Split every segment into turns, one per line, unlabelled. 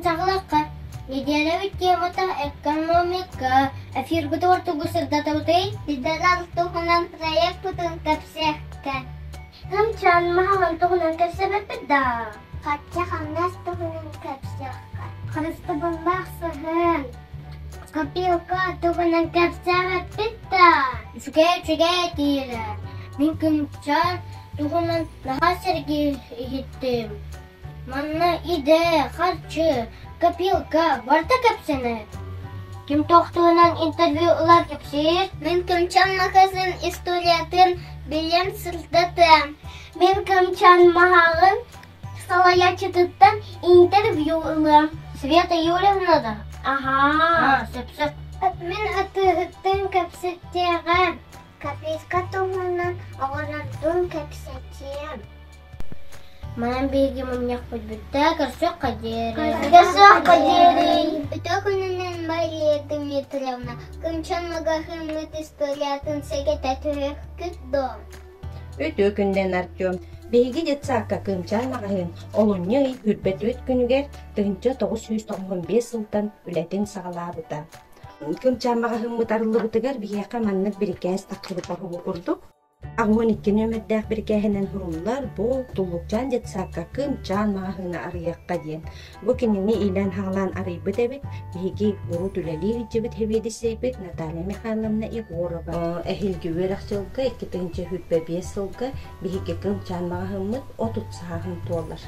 саҕалыахха. Нэдиэлэбит темата экономика. Эфирбытыгар тугу сырдатабытый? Федерал туһунан проекпытын кэпсиэххэ. Кымчаан маһаҕын туһунан кэпсэбэппит да? Хачча хамнас туһунан кэпсиэххэ. Харыстабыллаах сыһыан. Копилка туһунан кэпсээбэппит да? Үчүгэй үчүгэй диирэ. Мин кымчаан туһунан наһаа сэргии иһиттим. Манна идэ, харчы, копилка барыта кэпсэнэр. Ким туох туһунан интервью ылар кэпсиир? Мин Кымчан магазин историятын билэн сырдатыам. Мин Кымчан маһаҕын салайааччытыттан интервью ылыам. Света Юрьевна да? Аһаа, сөп-сөп. Мин атыыһыттан кэпсэтиэҕим. Копилка туһунан оҕолордуун кэпсэтиэм. Манан биһиги мунньахпыт бүттэ, көрсүөххэ диэри. Көрсүөххэ диэри. Үтүө күнүнэн Мария Дмитриевна, Кымчан маҕаһыыммыт историятын сэгэтэ түһүөххүт дуо?
Үтүө күнүнэн Артем. Биһиги детсадка Кыымчаан маҕаһыын олунньу ый 24 күнүгэр 1995 сылтан үлэтин саҕалаабыта. Кыымчаан маҕаһыыммыт арыллыбытыгар биһиэхэ маннык бирикээс тахсыбыта курдук. 82 нүөмэрдээх бирикээһинэн суруллар бу Туллукчаан детсадка Кыымчаан маҕаһыына арыйыахха диэн. Бу кинини иилээн-хаалаан арыйбыт эбит. Биһиги урут үлэлии сылдьыбыт сэбиэдиссэйбит Наталья Михайловна Егорова. Эһиилги үөрэх дьылга 2025 сылга биһиги Кыымчаан маҕаһыыммыт 30 сааһын туолар.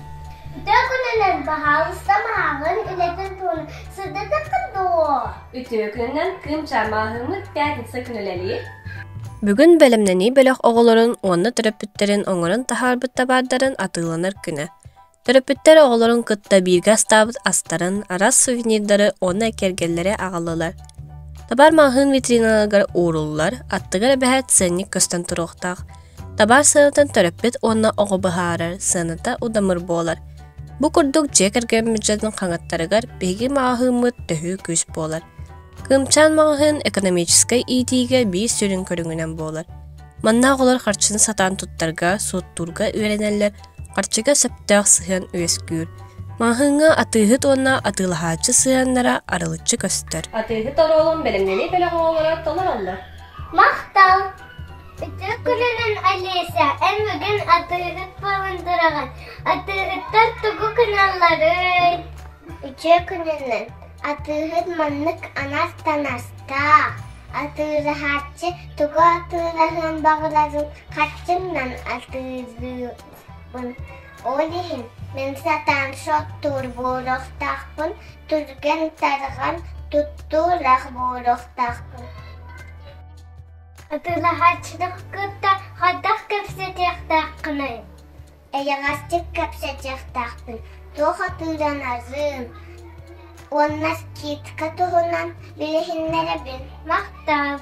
Үтүө күнүнэн, баһаалыста маҕаһыын үлэтин туһунан сырдатыаххыт дуо?
Үтүө күнүнэн Кыымчаан маҕаһыыммыт пятница күн үлэлиир.
Бүгүн бэлэмнэнии бөлөх оҕолорун уонна төрөппүттэрин оҥорон таһаарбыт табаардарын атыыланар күнэ. Төрөппүттэр оҕолорун кытта бииргэ астаабыт астарын, араас сувенирдары уонна кэргэллэри аҕаллылар. Табаар маҕаһыын витриналарыгар ууруллар, аттыгар эбэһээт сыанньык көстөн туруохтаах. Табаар сыанатын төрөппүт уонна оҕо быһаарар, сыаната удамыр буолар. Бу курдук дьиэ кэргэн бюджетын хаҥаттарыгар биһиги маҕаһыыммыт төһүү күүс буолар. Кыымчаан маҕаһыын экономическай иитиигэ биир сүрүн көрүҥүнэн буолар. Манна оҕолор харчыны сатаан туттарга, суоттуурга үөрэнэллэр, харчыга сөптөөх сыһыан үөскүүр. Маҕаһыыҥҥа атыыһыт уонна атыылаһааччы сыһыаннара арылыччы көстөр.
Атыыһыт оруолун бэлэмнэнии бөлөх оҕолоро толороллор.
Махтал! Үтүө күнүнэн Олеся, эн бүгүн атыыһыт буолан тураҕын. Атыыһыттар тугу гыналларый? Үтүө күнүнэн Атыыһыт маннык анас танастаах, атыылаһааччы тугу атыылаһыан баҕарарын харчыннан атыылыыбын. Ол иһин мин сатаан соттуур буолуохтаахпын, түргэн-тарҕан туттуулаах буолуохтаахпын. Атыылаһааччыны кытта хайдах кэпсэтиэхтээххиний? Эйэҕэстик кэпсэтиэхтээхпин, туох атыыланарын уонна скидка туһунан билиһиннэрэбин. Махтал.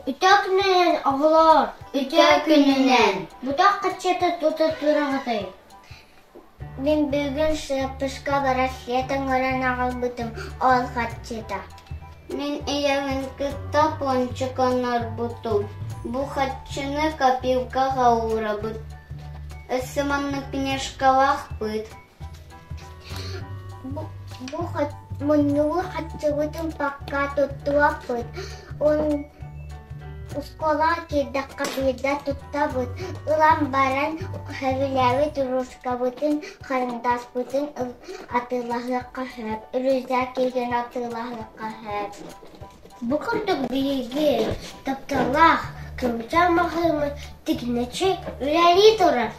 Үтүө күнүнэн, оҕолоор!
Үтүө күнүнэн!
Бутах хаччыта тута тураҕытый?
Мин бүгүн сыаппыска браслет оҥорон аҕалбытым, ол хаччыта. Мин ийэбин кытта пончик оҥорбутум. Бу хаччыны копилкаҕа уурабыт. Өссө маннык книжкалаахпыт. Бу муннугу хаччыбытын пакка туттубаппыт. Оскуолаҕа киирдэххэ биирдэ туттабыт, ылан баран сөбүлээбит ручкабытын, харандааспытын атыылаһыахха сөп, рюкзак кигэн атыылаһыахха сөп.
Бу курдук биһиги тапталлаах Кымчаан маҕаһыыммыт тигинэччи үлэлии турар.